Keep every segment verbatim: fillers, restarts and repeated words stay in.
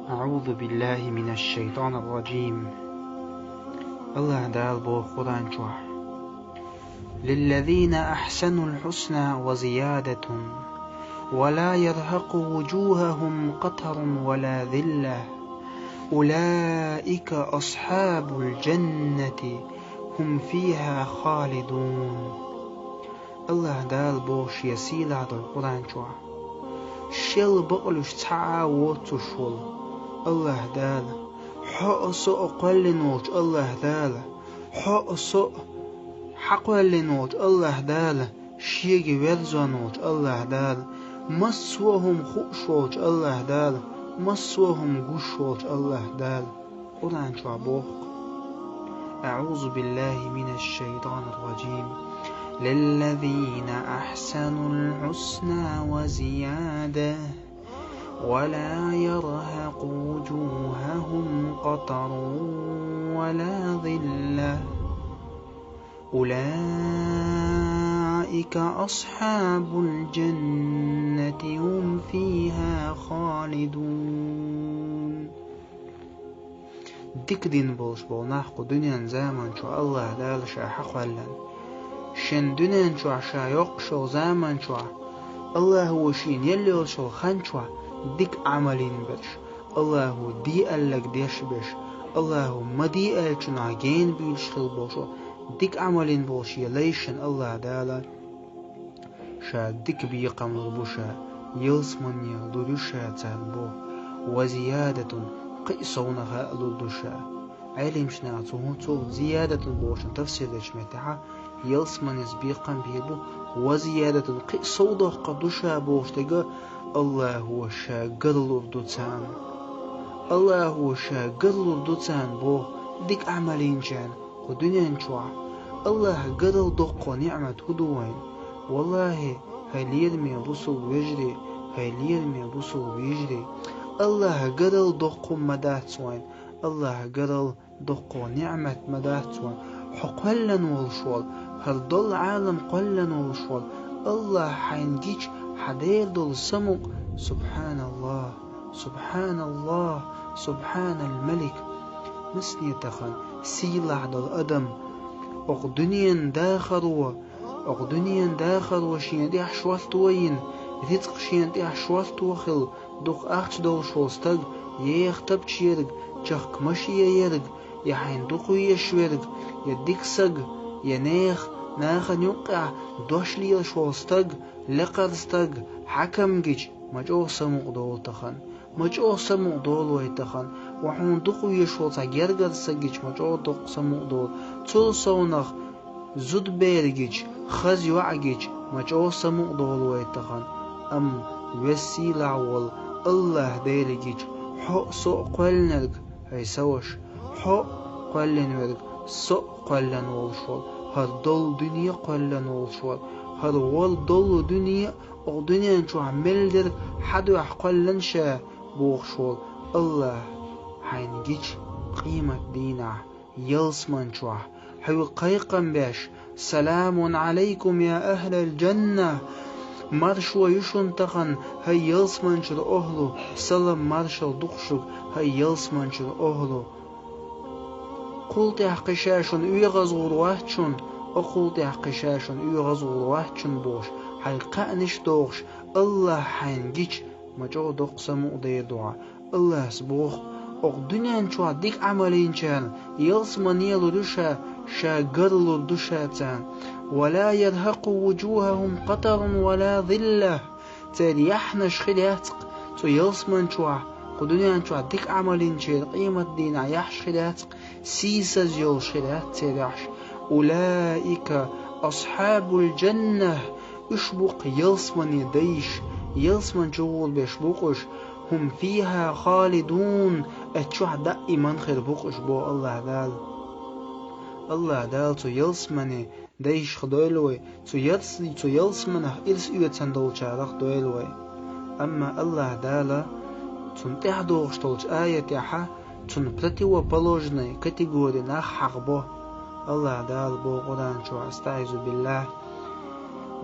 أعوذ بالله من الشيطان الرجيم. АллахӀа Дала боху Къуръан чохь: «للذين أحسنوا الحسنى وزيادة ولا يرهق وجوههم قتر ولا ذلة أولئك أصحاب الجنة هم فيها خالدون». АллахӀа Дала боху Шен сийлахь долу Къуръан чохь: «Шел бакъалуьйш цхьа а воццуш волу АллахӀа Дала, хьо а, со а кхоьллина волчу АллахӀа Дала, хьо а, со а хьакхоьллина волчу АллахӀа Дала, Шега верзон волчу АллахӀа Дала, массо а хӀума хууш волчу АллахӀа Дала, массо а хӀума гуш волчу АллахӀа Дала». Къуръан чохь боху: أعوذ بالله من الشيطان الرجيم. للذين أحسنوا الحسنى وزيادة ولا يرهق وجوههم قتر ولا ذلة أولئك أصحاب الجنة هم فيها خالدون. Дика дина болуш болу нах кху дуьненан заман чохь АллахӀа Дала Ша хьакхоьллина, шен дуьнен чохь Ша йоккхуш йолу заман чохь, АллахӀа Шена елла йолуш йолу хан чохь дика Ӏамал йина берш, АллахӀа де аьлларг деш берш, АллахӀа ма де аьллачунах гена буьйлуш хилла болуш, дика Ӏамал йина болуш, я лайшна АллахӀа Дала Ша дика бекхам лур бу Ша, ялсамане лур ю Ша царна боху, ва зиядатун, кхин а совнаха а лур ду Ша. Ӏелимчу наха цу хӀун цу зиядатун бохучун тафсир дечу меттехь, ялсаманеца бекхам бийр бу, ва зиядатун, кхин а сов доккхур ду Ша бохуш дерг, АллахӀа Ша гар лур ду царна. АллахӀа Ша гар лур ду царна боху, дика Ӏамал йинчарна. Кху дуьнен чохь АллахӀа гарал доккхо ниъмат хӀун ду вайн? ВаллахӀи, хӀай лераме бусулба вежарий, хӀай лераме бусулба йижарий, АллахӀа гарал доккхо ма дац вайн, АллахӀа гарал доккхо ниъмат ма дац вайн. Хьо кхоьллина волуш волу, хӀара долу Ӏалам кхоьллина волуш волу АллахӀ хьайна гича, хьан дера долу самукъа, субхьаналлахӀ! СубхьаналлахӀ, субхьанал-малик! Масане тахана сийлахь долу адам, окху дуьненан дахаро, окху дуьненан дахаро шена тӀехь шорто йина, рицкъ шена тӀехь шорто хилла, дукха ахча долуш волу стаг, еха тапча ерг, чехка машен ерг, я хьайна дукха везаш верг, я дика стаг, я нехан, нахана юккъехь дош лелаш волу стаг, лекхара стаг, хьаькам гича, ма чӀогӀа самукъа долу тахана. Ма чӀогӀа самукъа долу вай тахана. Ва хьуна дукха везаш волу цхьа гергара стаг гича, ма чӀогӀа дукха самукъа долу. Цул совнах зудабер гича, хаза йоӀ гича, ма чӀогӀа самукъа долу вай тахана. Амма веза сийлахь волу АллахӀ Дела гича, хьо а, со а кхоьллинарг, хӀай сан ваша, хьо а кхоьллина верг, со а кхоьллина волуш волу, хӀара долу дуьне а кхоьллина волуш волу, хӀара волу долу дуьне а, окху дуьнен чохь мел дерг хьан дуьхьа кхоьллина Ша бохуш волу АллахӀ хьайна гича, къематан дийнахь, ялсаман чохь, хьоьга кхайкхам беш: «Саламун Ӏалайкум, я ахӀлал-джанна!» Маршо ю шуна тахана, хӀай ялсаманчуьра охӀла, салам-маршалла ду-кх шуьга, хӀай ялсаманчуьра охӀла. Кхул тӀехь кхин Ша шуна оьгӀазгӀур вац шуна, окхул тӀехь кхин Ша шуна оьгӀазгӀур вац шуна бохуш, хьайн кхаьънаш дохуш, АллахӀ хьайна гича, ма чӀогӀа доккха самукъа дер ду хьан. АллахӀас боху: «Окху дуьнен чохь дика Ӏамал йинчарна ялсамане лур ю Ша, Ша гар лур ду Ша царна. Ва ла ярхьакъу вуджухӀахӀум къатарун ва ла зилла». Церан яххьанаш хир яц-кх цу ялсаман чохь, кху дуьнен чохь дика Ӏамал йинчеран къематдийнахь яххьаш хир яц-кх, сийсаз йолуш хир яц церан яххьаш. «Улаика асхьабул-джанна», уьш бу-кх ялсамане дайш, ялсаман чу гӀур берш бу-кх уьш, «хӀум фихӀа халидун», оцу чохь даиман хир бу-кх уьш, боху АллахӀа Дала. АллахӀа Дала цу ялсамане дайшах дойла вай, цу ярс-, цу ялсаманах ирс оьцун долчарах дойла вай. Амма АллахӀа Дала цунна тӀаьхьадогӀуш долчу аятехь цунна противоположный категори нах хьахабо. АллахӀа Дала боху Къуръан чохь: أستعيذ بالله.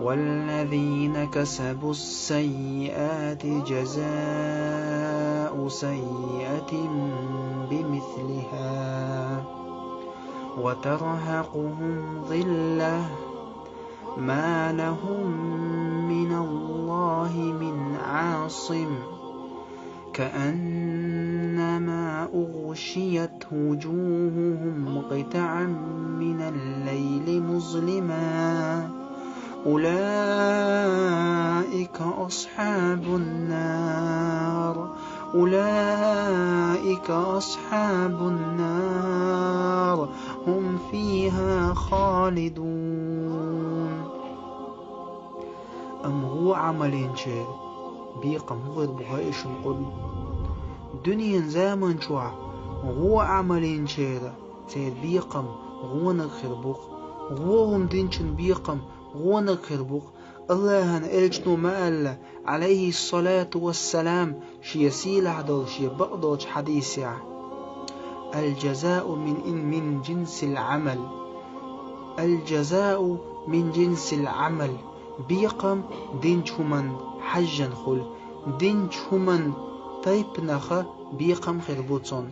والذين كسبوا السيئات جزاء سيئة بمثلها وترهقهم ذلة ما لهم من الله من عاصم كأنما أغشيت وجوههم قطعا من الليل مظلما أولئك أصحاب النار أولئك أصحاب النار هم فيها خالدون أم هو عملين شير بيقم غير بهايشن قل دنيا زامن شوع هو عملين شير سير بيقم غونك خربوق غوهم دينشن بيقم غونك خربوق الله أن إلشنو ما ألا عليه الصلاة والسلام شيا سيلح دول شيا بقدوش حديث يا الجزاء من إن من جنس العمل الجزاء من جنس العمل بيقم دينش همن حجن خل دينش همن طيب نخ بيقم خربوتون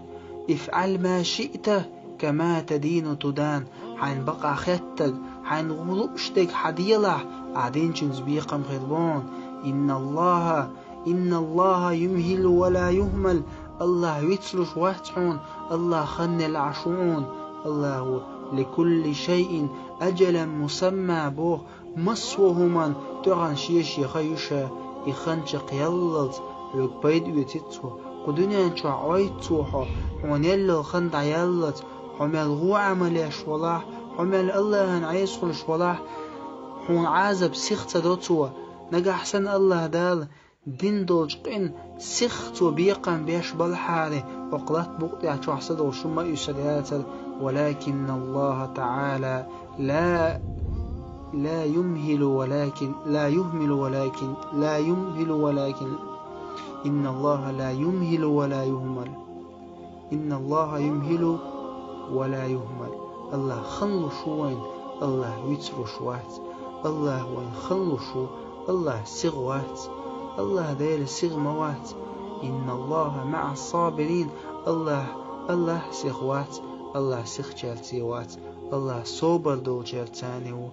افعل ما شئت كما تدين تدان حين بقى ختك حين غلوش ديك حديلة عدين جنس بيقم خربون إن الله إن الله يمهل ولا يهمل الله ويتسلوش واتحون الله خن العشون الله لكل شيء أجلا مسمى بوه مسوهما تغن شيشي خيوشا إخن شقياللت لك بيد ويتسو قدنيا شعويتسوحو حون يلل خن دعياللت حمل غو عمل يشولاح حمل الله عيسخلش ولاح حون عازب سيخت دوتسو نجح سن الله دال دين دولش قين سيخ تو بيقن بيش بالحاري وقلت بقطع شوحسد وشما يسرياتر ولكن الله تعالى لا لا يمهل ولكن لا يهمل ولكن لا يمهل ولكن إن الله لا يمهل ولا يهمل إن الله يمهل ولا يهمل الله خنلو شو وين الله ويترو شوات الله وين خنلو شو الله سيغ وات الله ديل سيغ موات إن الله مع الصابرين الله الله سيغ وات الله سيغ چالتي وات الله صبر دول چالتاني و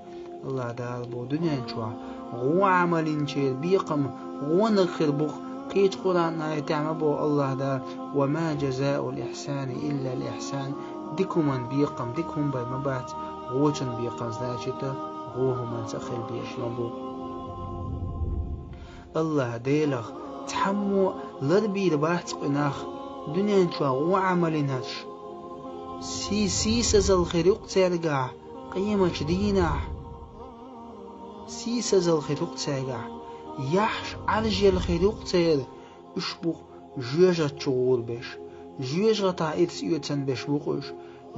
الله دال بو دنيا چوا غو عملين چير بيقم غو نخر بوخ قيچ قرآن آية تعمى بو الله دال وما جزاء الإحسان إلا الإحسان ديكو من بيقم ديكو من باي مبات غوچن بيقم значит غو من سخر بيش مبو الله ديلغ تحمو لربي ربات قناخ دنيا چوا غو عملين هش سي سي سزل خير يقتل قيمة دينه Сийсазал хир юкъ цайгахь, яхьаш Ӏаржъял хир юкъ цайра, уьш бу жоьжахати чу гӀур берш, жоьжахатахь ирс оьцан берш бу-кх уьш,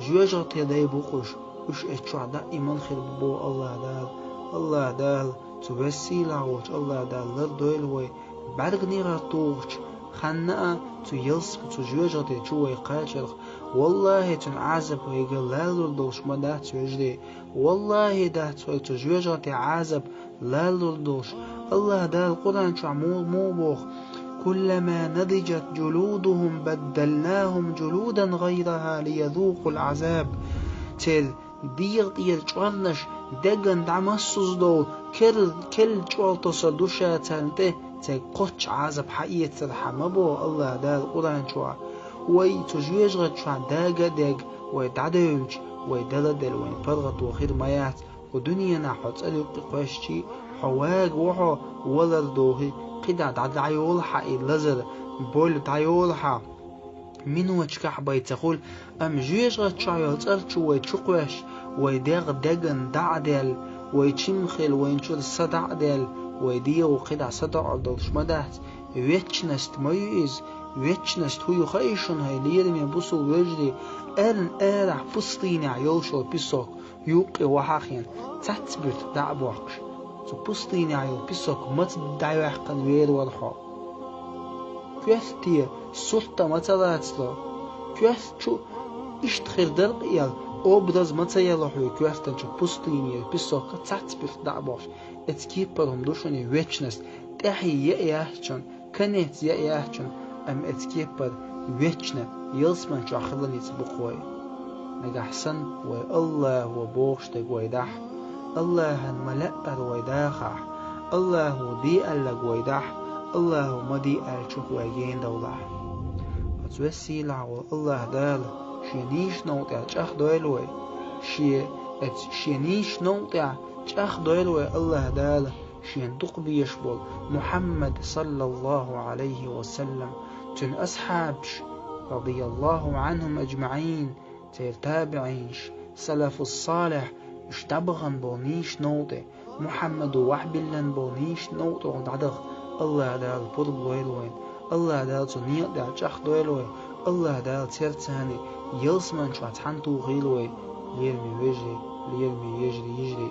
жоьжахатин дай бу-кх уьш, уьш эцу чохь даиман хир бу боху АллахӀ Дала. АллахӀ Дала, цу веза-сийлахь волчу АллахӀ Дала лардойла вай, бӀаьрганегӀар тухучу ханна а цу ялсамани, цу жоьжахати чу вай кхачарх. ВаллахӀи, цуьнан Ӏазап вайга лалур долуш ма дац, вежарий. ВаллахӀи, дац вай цу жоьжахатин Ӏазап лалур долуш. АллахӀ Дала Къуръан чохь муха, муха боху: «Куллама надижат джулудухум баддалнахум джулудан гӀайрахӀа лиязукъул Ӏазаб». Церан дегӀан тӀера чкъорнаш деган дӀа массаза долу керла, керла чкъор тосур ду ша царна тӀе, цаьрга кхоччуш Ӏазап хьаэцархьама боху АллахӀ Дала Къуръан чохь. Вай цу жоьжахати чохь дага а дега, вай дӀадевлча, вай дала а делла, вайн паргӀато хир ма яц. Кху дуьненахь хьо цӀера юккъе кхоьссича, хьо вага ву хьо, валар дохий, кхидӀа дӀа дӀайолу хьан и лазар, болу дӀайолу хьан. Миноташкахь бен ца хуьлу, амма жоьжахати чохь йолу цӀар чу вай чу кхоьссича, вай дегӀ деган дӀа а даьлла, вай чимхила вайна чуьра са дӀа а даьлла, вай дегӀо кхидӀа сатоӀур долуш ма дац. Вечность ма ю иза, вечность хӀун ю хаьий шуна, хӀай лераме бусул вежарий, эрна арахь пустынехь йолуш йолу песок, юккъе вахьа а хиъна, цхьацца буьртиг дӀа а бохкуш, цу пустынехь йолу песок маца дӀаяьккхина вер вара хьо? Коьрте сурт а ма ца лацало, коьрта чу иштта хир дара-кх аьлла, образ ма ца яло хьоьга коьртан чу пустыни, песок, цхьацца буьртиг дӀа а бохкуш. Эцу кепара хӀума ду шуна и вечность, тӀаьхье яа яц шуна, конец яа яц шуна. Амма эцу кеппара вечно ялсамани чохь хила ницкъ бу-кх вай. Нагахь санна вай АллахӀо бохуш дерг вай дахь, АллахӀан ма-лаъара вай дахахь, АллахӀо де аьлларг вай дахь, АллахӀо ма де аьллачух вай генадовлахь. Оцу веза-сийлахь волу АллахӀ Дала Шен нийсачу новкъа тӀехь чӀагӀдойла вай. Шен, оцу Шен нийсачу новкъа тӀехь чӀагӀдойла вай АллахӀ Дала Шен дукха безаш болу Мухьаммад, саллаллахӀу Ӏалайхи ва саллам, цуьнан асхьабаш, радияллахӀу Ӏанхум аджмаӀин, церан табиӀинаш, салафус-салихь, уьш дӀабахана болу нийсачу новкъа тӀе, Мухьаммадо вахьбиллина болу нийсачу новкъа тӀехула дӀадаха АллахӀ Дала пурба лойла вайна, АллахӀ Дала цу некъа тӀехь чӀагӀдойла вай, АллахӀ Дала церан царна ялсамани чохь цхьаьна тухийла вай, лераме вежарий, лераме ежарий, йижарий.